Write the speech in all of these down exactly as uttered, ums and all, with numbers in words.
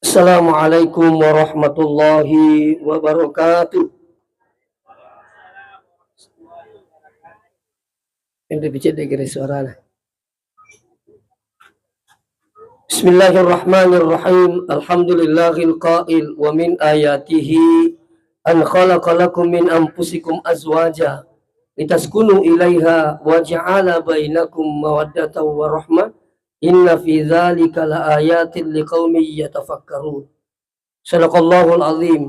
Assalamualaikum warahmatullahi wabarakatuh. Ini picit deh kira suaranya. Bismillahirrahmanirrahim. Alhamdulillahil qail wa min ayatihi an khalaqa lakum min anfusikum azwaja litaskunu ilaiha wa ja'ala bainakum mawaddatan wa rahmah. Inna fi dzalika laayatin liqaumin yatafakkarun. Sadaqallahul azim.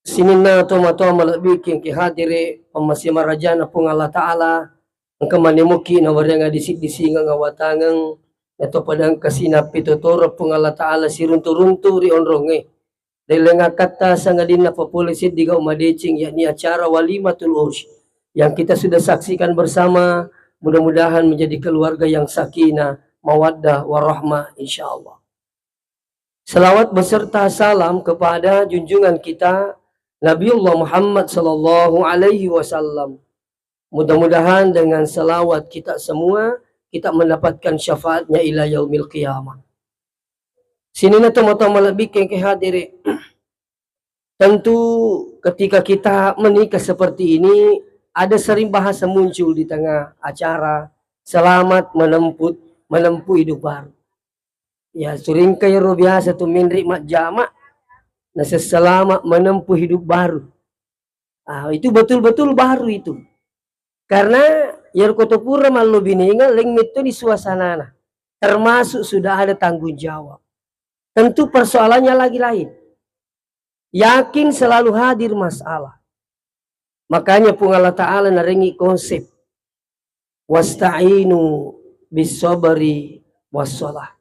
Sininna tomatoa malebbi'ki engka hadire, pammasé marajana Puang Allah Ta'ala, engka manemoki nawaréngnga disi-disingeng awatangeng, nato pada engka sinappi totoreng Puang Allah Ta'ala siruntu-runtu ri onrongngé. Dellengakkatta sangadinna papolé séddi gau madécéng, yakni acara Walimatul Ursy yang kita sudah saksikan bersama. Mudah-mudahan menjadi keluarga yang sakinah, mawaddah, warahmah, insyaallah. Salawat beserta salam kepada junjungan kita Nabiullah Muhammad sallallahu alaihi wasallam. Mudah-mudahan dengan salawat kita semua, kita mendapatkan syafaatnya ila yaumil qiyamah. Sininna tomatoa malebbi'ki engka hadire. Tentu ketika kita menikah seperti ini, ada sering bahasa muncul di tengah acara, selamat menempuh, menempuh hidup baru. Ya, suringka iyaro biasa tu menre majjama, nasessalama menempuh hidup baru. Ah, itu betul-betul baru itu. Karena iyaro koto pura mallo binenga, leng mettoni suasanana. Termasuk sudah ada tanggung jawab. Tentu persoalannya lagi lain. Yakin selalu hadir masalah. Makanya Puang Allah Ta'ala narengi konsep, "Wasta'inu bis sabri was shalah."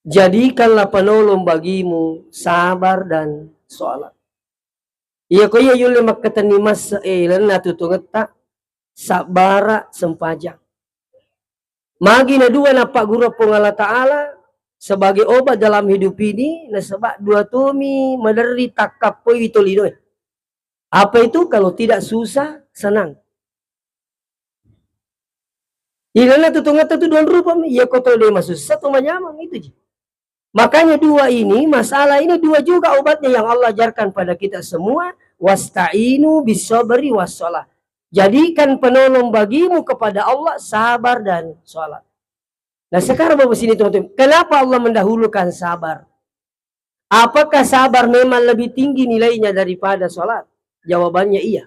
Jadikanlah penolong bagimu sabar dan sholat. Iya ko iya yulle makkatenni masse, eh, lalenna tutungetta, sabbara, sempajang. Magi na dua nappagguru Puang Allah Ta'ala sebagai obat dalam hidup ini, nasaba dua tomi maderri takkappoi tolinoe. Apa itu? Kalau tidak susah, senang. Inanna tutungetta tu dua rupa mi. Iya ko to de masussa to manyameng, itu ji. Makanya dua ini, masalah ini dua juga obatnya yang Allah ajarkan pada kita semua. "Wasta'inu bis sabri was shalah." Jadikan penolong bagimu kepada Allah sabar dan sholat. Nah, sekarang Bapak sini teman-teman, kenapa Allah mendahulukan sabar? Apakah sabar memang lebih tinggi nilainya daripada sholat? Jawabannya iya.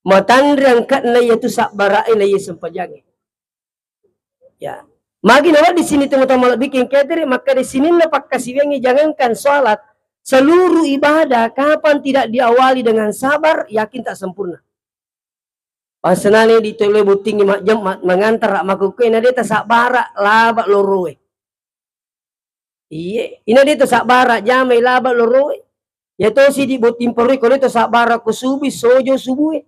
Matanre angka'na iya tu sabbarae na iya sempajangnge. Ya. Magi nawa di sini teman-teman lebih kengketere, maka di sini na pakkasiwiangngi, jangankan sholat, seluruh ibadah kapan tidak diawali dengan sabar, yakin tak sempurna. Pasenane di tollo bottingngi majjem-, ma-, mangantara makkukue, na de tasabbara laba loroe. Iye, ina de tasabbara jamai laba loroe. Ya tosi di botting paroi, ko de tasabbara ko subuh, sojo subue.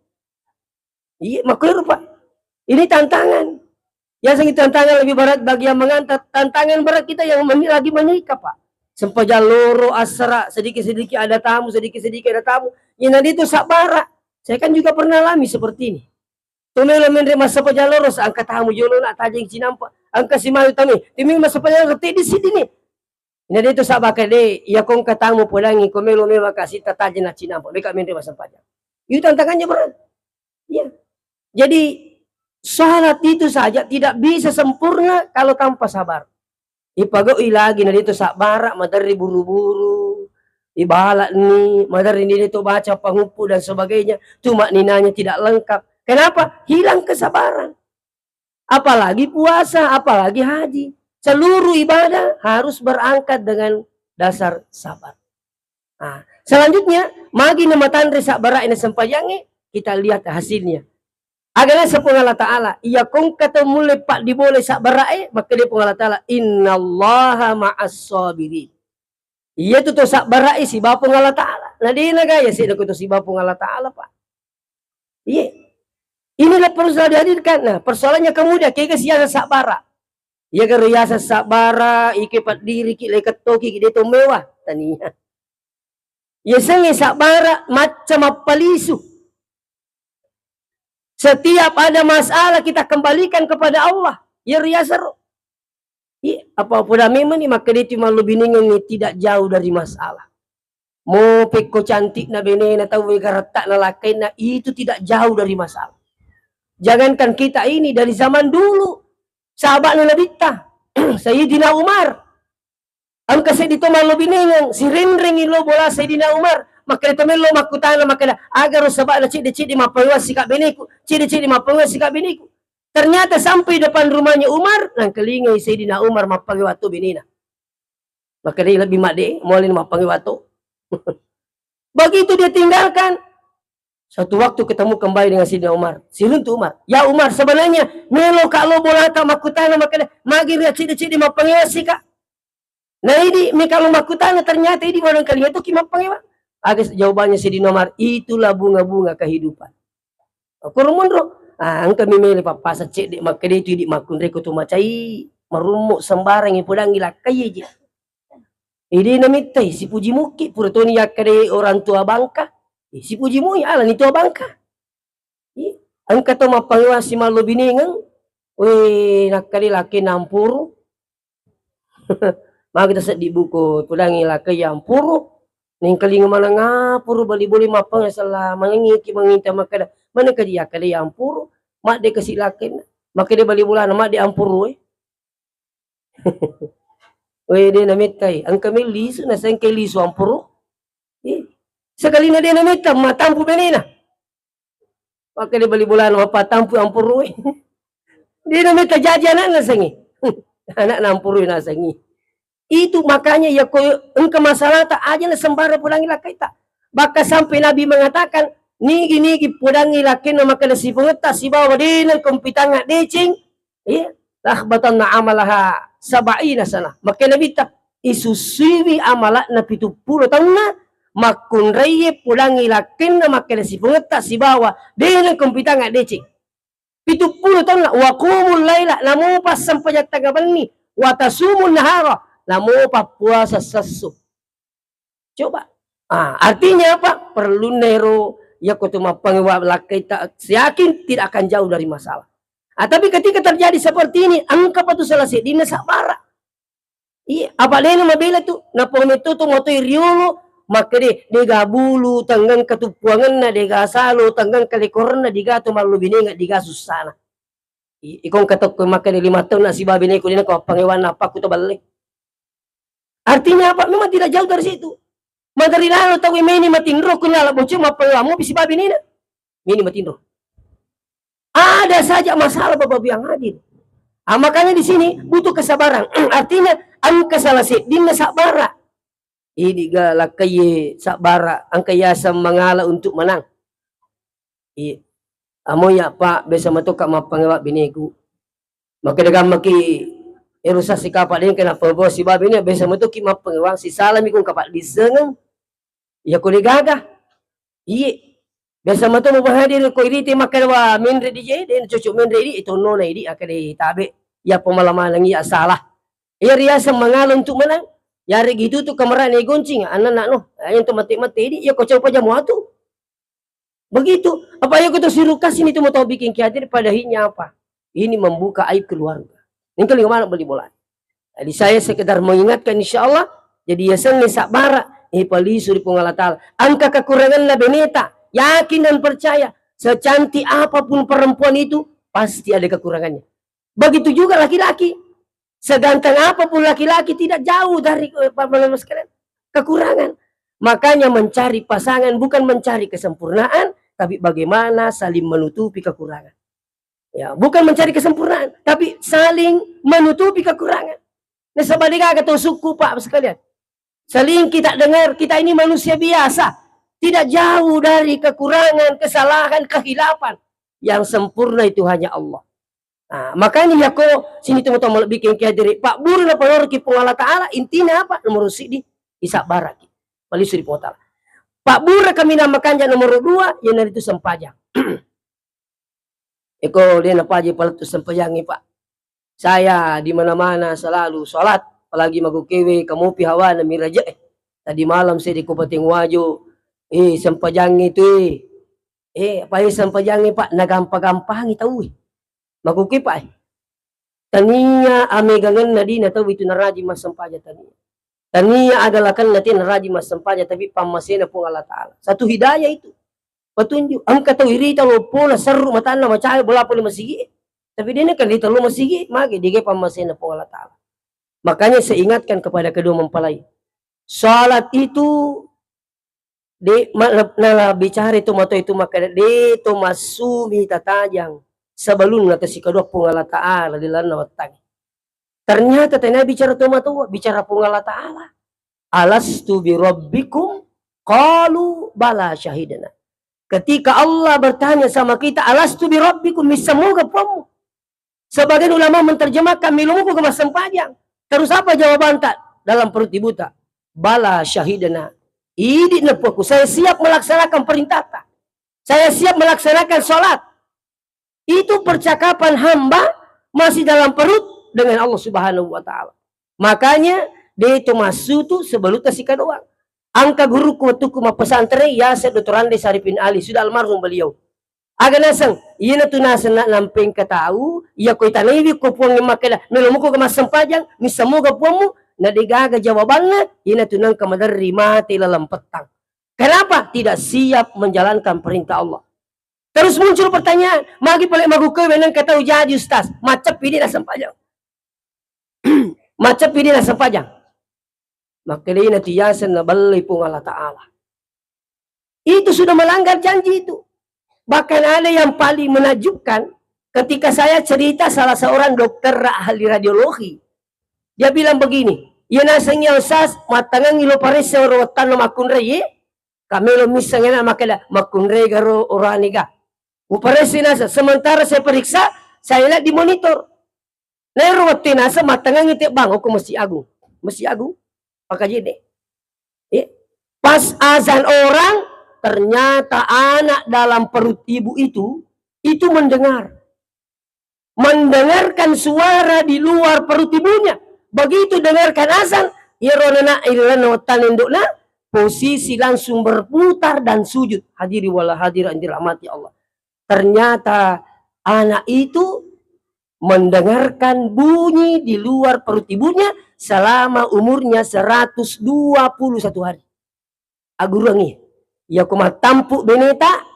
Iye, makkuero, Pak. Ini tantangan. Yasengngi tantangan lebih berat bagi yang mengantar. Tantangan berat kita yang meni-, lagi menikah, Pak. Sempajang loro, assara, sedikit-sedikit ada tamu, sedikit-sedikit ada tamu. Ina de tasabbara. Saya kan juga pernah alami seperti ini. Tumelo menre massempajang loro, sa engka tamu jolo na tajeng cinampa. Engka simaju tamu. Timi massempajang loro, teddi siddi ni. Ina de tasabbara de, iya ko engka tamu podangi, ko melo memang kasi tatajeng na cinampa. Meka menre massempajang. Itu tantangannya berat. Iya. Jadi, salat itu saja tidak bisa sempurna kalau tanpa sabar. Ipagau'i lagi na de tasabbara, maderri buru-buru, ibala'ni, maderri ni de tabaca panguppu dan sebagainya, tumakninanya tidak lengkap. Kenapa? Hilang kesabaran. Apalagi puasa, apalagi haji. Seluruh ibadah harus berangkat dengan dasar sabar. Nah, selanjutnya, magi na matanre sabbarae na sempajangnge, kita lihat hasilnya. Aga naseng Puang Allah Ta'ala, iya ko engka tau mulle paddibolai sabbarae, makkeda Puang Allah Ta'ala, "Innallaha ma'as sabirin." Iya tu to sabbarae sibawa Puang Allah Ta'ala. Na de na gaya sedda ko to sibawa Puang Allah Ta'ala, Pak. Iya. Inilah perlu selalu dihadirkan. Nah, persoalannya kemudian, kega siasa sabbara. Iya garo yaseng sabbara, ike paddiriki, lekettoki, de to mewa. Tania. Yasengnge sabbara macca mappalisu. Setiap ada masalah kita kembalikan kepada Allah. Iyaro yasero. Apa poda memang ni makkeda itu mallo binengengngi tidak jauh dari masalah. Mo pekko cantikna benena tau, we garetta'na lakkainna, itu tidak jauh dari masalah. Jangankan kita ini, dari zaman dulu, sahaba'na Nabitta, Sayyidina Umar, engka seddi to mallo binengeng, sirenrengi lo bola Sayyidina Umar, makkeda to mello makkutana, makkeda, "Agaro saba'na cedde-cedde mappangewang sika beneku, cedde-cedde mappangewang sika beneku." Ternyata sampai depan rumahnya Umar, nangkalingai Sayyidina Umar mappangewang to benena. Makkeda lebbi madde, mualini mappangewang to. Begitu dia tinggalkan, satu waktu ketemu kembali dengan Sayyidina Umar. Siruntu Umar, "Ya Umar, sebenarnya melo ka lo bolata makkutana makkeda, magi ria cedde-cedde mappangewang sika?" Nah, idi meka lo makkutana, ternyata idi barangkali itu ki mappangewang. Aga jawabannya Sayyidina Umar, "Itulah bunga-bunga kehidupan." Koro monro, ah, engka mi mele pappasang cedde makkeda itu idi makkunrai ko to macai, marummo sembarang ipodangi lakkaie je. Ede namittai, sipuji mukki, pura toni yakkeda orang tua bangka, eh, sipuji mui, ala ni tua bangka. Ih, engka to mappangewang simallo binengeng, we nakkeda lakkainna ampuru. Magi taseddi buku, ipodangi lakkaie ampuru, nengkalinga maneng ampuru, bali boleh mappangewang sella manengi ki manginta makkeda, maneng kaji yakkeda ampuru, madde kasi lakkainna, makkeda bali bolana, madde ampuru, eh. We, de namettai, engka mi lisu, nasengke lisu ampuru. Ih, sekalina de nametta, matampu benena. Makkeda bali bolana mappatampu ampurui. De nametta jaji anakna sengi. Anakna ampurui nasengi. Itu makanya ya ko engka masalahta aja na sembarang podangi lakkaita. Bahkan sampai Nabi mengatakan, nigi-nigi podangi lakkainna makkeda sipungetta sibawa de nengka mupitanga deceng, iya, lahbatanna amalaha sab'ina sana. Makkeda Nabitta, isussiwi amala'na pitu pulo taunna, makkunraie podangi lakkainna makkeda sipungetta sibawa de nengka mupitanga deceng. Pitu pulo taunna, wa qumul laila, namopa sempajang tengnga benni, wa tasumun nahara, namopa puasa sessu. Coba. Ah, artinya apa? Perlunna ero, yakko tu mappangewa lakkaita, yakin tidak akan jauh dari masalah. Ah, tapi ketika terjadi seperti ini, engka pa tu salah seddinna sabbara. Iya, apa dena mabela tu, nappa metto tu motoi riolo, makkede, dega bulu, tengngeng katuppuangenna, dega salo, tengngeng kalekorenna, diga tu mallobinenga, diga sussana. I-, iko engka tokko makkeda lima taunna sibawa beneku, dena ko appangewanna, apakku to balle. Artinya apa? Memang tidak jauh dari situ. Magari lalo tau meni matinro, kunyala boceng, mappangewa mopi sibawa benena. Meni matinro. Ada saja masalah, Bapak Ibu yang hadir. Ah, makanya di sini butuh kesabaran. Artinya, engka salah seddinna sabbara. Idi ga lakkaie sabbara, engka yaseng mangala untuk menang. Iya. Amo ya, Pak, biasa matoka mappangewa beneku. Makkeda gammaki ero sassi kapa dengka nappa bawa sibawa bene, biasa matoki mappangewang, sisalami kong kapa dissengeng. Iya ko de gaga. Iye. Biasa mato mubahadir ko irite makkeda wa menre di je, de cocok menre idi, tonnona idi, akkeda tabe. Iya pemalamaneng iya salah. Iya riaseng mangala untuk menang. Yaregi itu tu kamerane goncing, ananna no. Ayo tu mate-mate idi, iya ko coba jamu atu. Begitu. Apa iya ko tu suruh kasih ni tu mau tau bikin kiadir, pada akhirnya apa? Ini membuka aib keluarga. Ini kali mana beli bola. Jadi saya sekedar mengingatkan, insya Allah, jadi yasengnge sabbara, eh, palisu ri Puang Allah Ta'ala. Engka kekuranganna beneta, yakin dan percaya, secantik apapun perempuan itu, pasti ada kekurangannya. Begitu juga laki-laki. Seganteng apapun laki-laki, tidak jauh dari, eh, Bapak Ibu sekalian, kekurangan. Makanya mencari pasangan bukan mencari kesempurnaan, tapi bagaimana saling menutupi kekurangan. Ya, bukan mencari kesempurnaan, tapi saling menutupi kekurangan. Nasaba degaga tau sukku, Pak, sekalian. Sering kita dengar, kita ini manusia biasa, tidak jauh dari kekurangan, kesalahan, kekhilafan. Yang sempurna itu hanya Allah. Nah, makanya yako sini tau-tau malebbi kengke hadiri. Pak Buru na paloroki Puang Allah Ta'ala, intinya apa? Nomor sidi, isabbaraki. Palisu di Puang Allah Ta'ala. Pak Buru kami nama kanja nomor dua, yang itu sempajang. Eko, de napaja palettu sempajangnge, Pak. Saya di mana-mana selalu salat, apalagi magokewe kamopi hawana miraje'e. Tadi malam saya di Kabupaten Wajo, eh, sempajangnge tu, eh. Eh, apa, eh, sempajangnge, Pak, nagampa-gampangi tau, eh. Magoke, Pak, eh. Tania amegangenna dina tau itu naraji massempajang, tania. Tania agalakenna te naraji massempajang, tapi pammasena Puang Allah Ta'ala. Satu hidayah itu. Petunjuk. Engka tau irita loppona, serru matanna, macahaya, bola pole masigi. Tapi dena kan rita lo masigi, mage dege pammasena Puang Allah Ta'ala. Makanya saya ingatkan kepada kedua mempelai. Salat itu de, ma-, nala bicara itu matoa itu makkeda, de to massumi tatajang sebelum na tasikadua Puang Allah Ta'ala di lalenna wettangnge. Ternyata tania bicara tomatoa, bicara Puang Allah Ta'ala. "Alastu bi rabbikum?" Qalu, "Bala syahidna." Ketika Allah bertanya sama kita, "Alastu bi rabbikum?" Misseng moga Puangmu? Sebagian ulama menerjemahkan, "Melo muko ga massempajang?" Terus apa jawabanta dalam perut ibuta? "Bala syahidna." Idi na Puangku, saya siap melaksanakan perintahta. Saya siap melaksanakan salat. Itu percakapan hamba masih dalam perut dengan Allah Subhanahu wa Ta'ala. Makanya, de to massutu sebelum tasikadua. Engka guruku wettukku mappesantreng, yaseng Doktor Andre Saripin Ali, sudah almarhum beliau. Aga naseng, iyanatu naseng na-, nampengka tau, iya ko itanaiwi ko Puangnge makkeda, "Melo muko ga massempajang, misseng moga Puangmu?" Na degaga jawabanna, iyanatu nengka maderri mate laleng pettang. Kenapa? Tidak siap menjalankan perintah Allah. Terus muncul pertanyaan, "Magi pale magukkewe nengka tau jaji, Ustaz? Macceppi de nassempajang." Macceppi de nassempajang. Makkedai natu yaseng nabellei Puang Allah Ta'ala. Itu sudah melanggar janji itu. Bahkan ada yang paling menakjubkan, ketika saya cerita salah seorang dokter ra-, ahli radiologi. Dia bilang begini, "Iya naseng ya Ustaz, mattangengi lo paressa ro wettanna makkunrai, ye?" Ka melo misseng ana makkeda, "Makkunrai garo orane ga?" Uparessa naseng, sementara saya periksa, saya lihat di monitor. Naero wettu naseng mattangengi tebbang, okko Masjid Agung. Masjid Agung, Pakajene. Eh, pas azan orang, ternyata anak dalam perut ibu itu, itu mendengar. Mendengarkan suara di luar perut ibunya. Begitu dengarkan azan, iyaro anak ilalenna wettanna indokna, posisi langsung berputar dan sujud. Hadiri wala hadirat yang dirahmati Allah. Ternyata anak itu mendengarkan bunyi di luar perut ibunya selama umurnya seratus dua puluh satu hari. Agguruangngi, iyako mattampu beneta,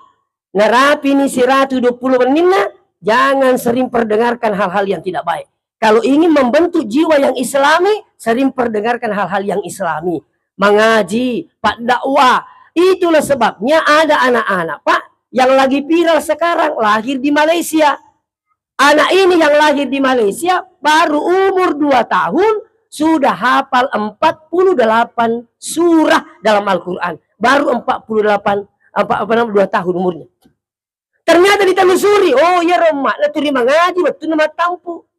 narapini siratu dua puluh wenninna, jangan sering perdengarkan hal-hal yang tidak baik. Kalau ingin membentuk jiwa yang islami, sering perdengarkan hal-hal yang islami. Mengaji, paddakwah. Itulah sebabnya ada anak-anak, Pak, yang lagi viral sekarang, lahir di Malaysia. Anak ini yang lahir di Malaysia, baru umur dua tahun, sudah hafal empat puluh delapan surah dalam Al-Quran. Baru empat puluh delapan, apa, apa namanya, dua tahun umurnya. Ternyata ditelusuri, oh iya, ro, makna tuli mangaji, wettunna mattampu.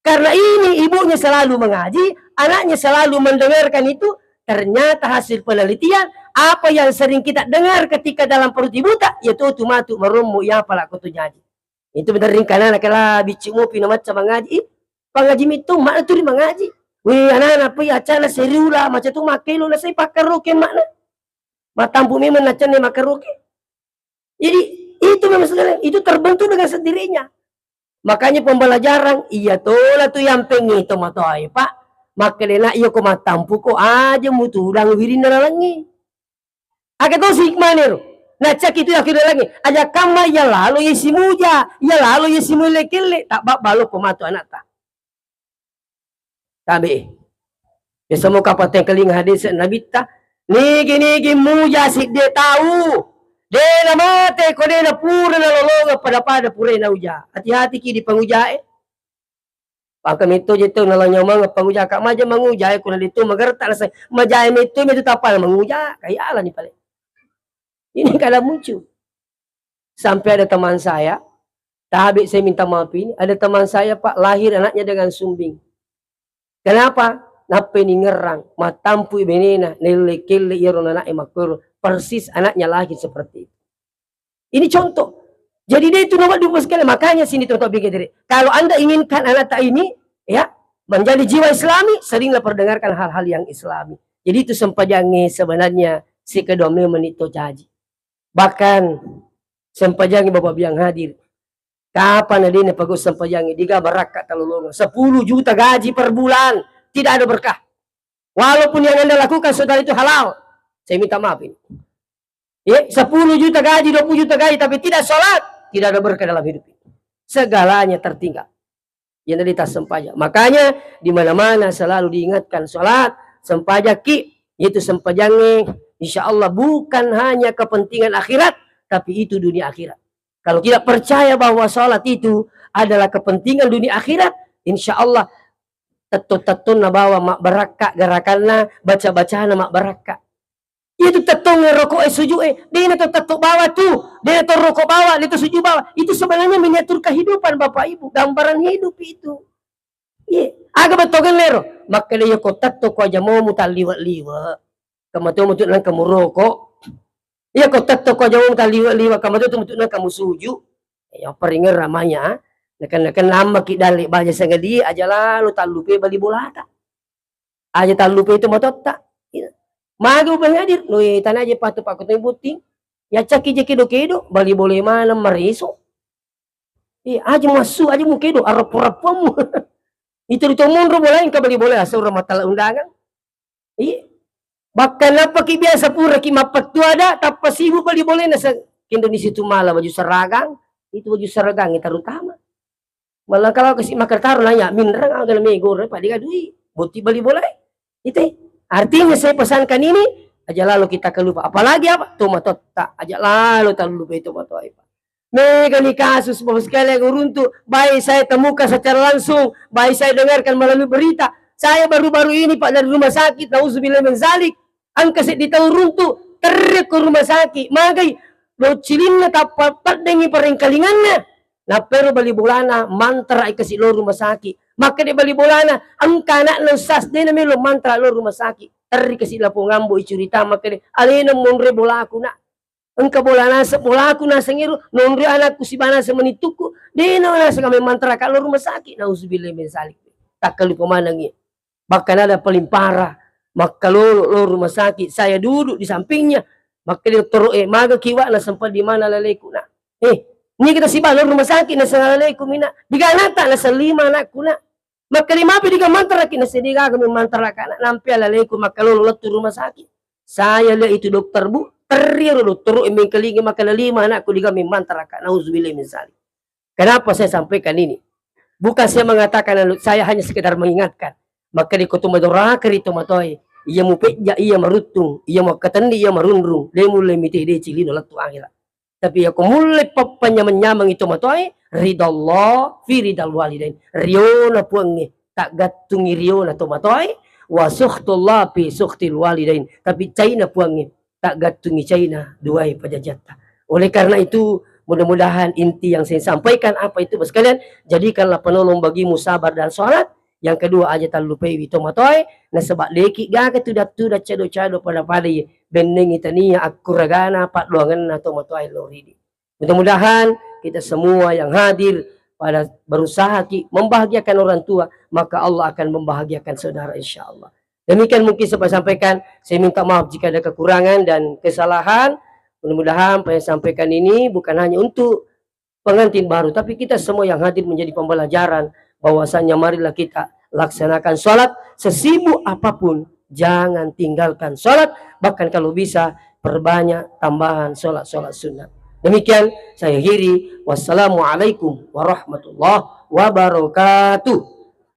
Karena ini ibunya selalu mengaji, anaknya selalu mendengarkan itu, ternyata hasil penelitian, apa yang sering kita dengar ketika dalam perut ibuta, ya tu, tu matu marommo, ya pala ko tu jaji. Itu bener ringkana na kala bicci mopi na macca mangaji, ih, pangaji mitto, makna tuli mangaji. Wih, anak-anak, apa ya, acana seriula, macam tu makkelo, na sai pakkaroke makna. Matampu memang na cenne makkaroke. Jadi, itu memang sebenarnya, itu terbentuk dengan sendirinya. Makanya pembelajaran, iya tola tu yang pengen to matoae, Pak. Makkedena iya ko mattampu ko aja mutudang wirinna lalengnge. Aga tosi manero. Nacaki tu yakin lalengnge. Aja kamma iya lalo iya simuja, iya lalo iya simulle kelle, tak balo ko matu anakta. Tabe. Biasa mo kapatengkalinga hadis Nabitta, nigi-nigi muja sidde tau, de namate ko de napura nalolongeng pada-pada purai nauja. Hati-hati ki di pangujae. Paka metto je tau nalanyamang panguja, ka maja mangujae ko na de tu magerta naseng. Majae metto metu tapal manguja, kai ala ni pale. Ini kadang muncul. Sampai ada teman saya, tabe saya minta maaf ini, ada teman saya, Pak, lahir anaknya dengan sumbing. Kenapa? Nappai ningerrang, mattampui benena, nelle-kelle iyaro anaknya makkoro, persis anaknya lahir seperti itu. Ini contoh. Jadi dia itu nomor dua belas kali. Makanya sini teman-teman pikir diri. Kalau Anda inginkan anak tak ini, ya, menjadi jiwa Islami, seringlah perdengarkan hal-hal yang Islami. Jadi itu sempajange sebenarnya sekedua menit to caji. Bahkan sempajangi Bapak yang hadir. Kapan dena pegau sempajangnge, diga barakka talolongeng. Sepuluh juta gaji per bulan, tidak ada berkah. Walaupun yang Anda lakukan, saudara, itu halal, saya minta maaf ini. Ya, sepuluh juta gaji, dua puluh juta gaji, tapi tidak sholat, tidak ada berkah dalam hidup ini. Segalanya tertinggal. Yang tadi tak sempajang. Makanya di mana-mana selalu diingatkan sholat, sempajaki, yaitu sempajangnge, insya Allah bukan hanya kepentingan akhirat, tapi itu dunia akhirat. Kalau tidak percaya bahwa sholat itu adalah kepentingan dunia akhirat, insya Allah tetto-tettonna bawang mabbarakka gerakanna, baca-bacana mabbarakka. Iya tu tettong rokok e, sujud e, dena to tetto bawang tu, dena to rokok bawang, dena to sujud bawang. Itu sebenarnya miniatur kehidupan, Bapak Ibu, gambaran hidup itu. Iya, aga betogeng lero. Makkeda iya ko tetto ko aja mau mutalliwe-liwe. Kamato mutu nang kamu rokok. Iya ko tetto ko aja mau mutalliwe-liwe, kamato tu mutu nang kamu sujud. Ya paringerang manya. Nakan-nakan lama ki dalle baja sangadi aja lalo tallupe bali bolata. Aja tallupe itu mototta. Iya. Maga ubang hadir, noi tana aja patu pakutoi botting. Ya caki je kedo-kedo, bali bola maneng mareso. Iya, aja massu, aja mukedo, areppo-reppomu. Itu rito monro bola engka bali bola asal rumah tala undangan. Iya. Bahkan apa ki biasa pura ki mappettu ada, tappa sibuk bali bola nasa Indonesia tu mala baju seragam, itu baju seragam yang terutama. Malah kalau kasi makkataro nanya, minreng aga mego re, pada dui, botting bali bola. Itu. Artinya saya pesankan ini, aja lalo kita kelupa. Apalagi apa? Tomatoatta, aja lalo tallupai tomatoa, Pak. Mega ni kasus, Bapak sekalian, uruntu, baik saya temukan secara langsung, baik saya dengarkan melalui berita. Saya baru-baru ini, Pak, dari rumah sakit, nauzubillah min zalik. Engka seddi tau runtu, terri ko rumah sakit, magai, lo cilinna tappa peddengi parengkalinganna. Nappero bali bolana, mantra i kasi lo rumah sakit. Makkeda bali bolana, engka anakna ustaz, dena melo mantra lo rumah sakit. Terri kasi lapong ambo i curita, makkeda, alena monre bolaku, nak. Engka bola naseng, bolaku naseng ero, nonroi anakku siba naseng manittukku, dena naseng kami mantra ka lo rumah sakit. Nauzubillah min zalik. Takkalupa manengi. Bahkan ada paling parah, makkalolo lo rumah sakit, saya duduk di sampingnya, makkeda dottoro e, maga ki, Wak, nasempet di mana laleku, nak? Eh, ni kita siba lo rumah sakit, naseng laleku mi, nak. Diga anakta, naseng lima anakku, nak. Makkeda mapi diga mantra ki, naseng diga aga mi mantra ka, nak. Nampe laleku makkalolo lettu rumah sakit. Saya lihat itu dokter, Bu, terri ro dottoro e mengkalingi makkeda lima anakku diga mi mantra ka. Nauzubillah min zalik. Kenapa saya sampaikan ini? Bukan saya mengatakan, anu, saya hanya sekedar mengingatkan. Makkeda ko tu madoraka ri tomatoae, iya mupejja, iya maruttung, iya makkatenni, iya marunrung, de mulle mitede cilino lettu akhira. Tapi iya ko mulle pappanyameng-nyameng i tomatoae, ridallah fi ridal walidain. Riona Puangnge, taggattungi riona tomatoae, wa sukhtullah fi sukhtil walidain. Tapi caina Puangnge, taggattungi caina duae pajajatta. Oleh karena itu, mudah-mudahan inti yang saya sampaikan apa itu, Bapak sekalian, jadikanlah penolong bagimu sabar dan sholat. Yang kedua, aja tallupaiwi tomatoae, nasaba deki gaga tuda-tuda cado-cado pada-pada ye, bennengi tania akkuragana paddoangenna tomatoae lo ridi. Mudah-mudahan kita semua yang hadir pada berusaha ki membahagiakan orang tua, maka Allah akan membahagiakan saudara, insya Allah. Demikian mungkin saya sampaikan. Saya minta maaf jika ada kekurangan dan kesalahan. Mudah-mudahan apa yang saya sampaikan ini bukan hanya untuk pengantin baru, tapi kita semua yang hadir menjadi pembelajaran bahwasanya marilah kita laksanakan sholat sesibuk apapun, jangan tinggalkan sholat, bahkan kalau bisa perbanyak tambahan sholat-sholat sunnah. Demikian saya akhiri. Wassalamualaikum warahmatullahi wabarakatuh.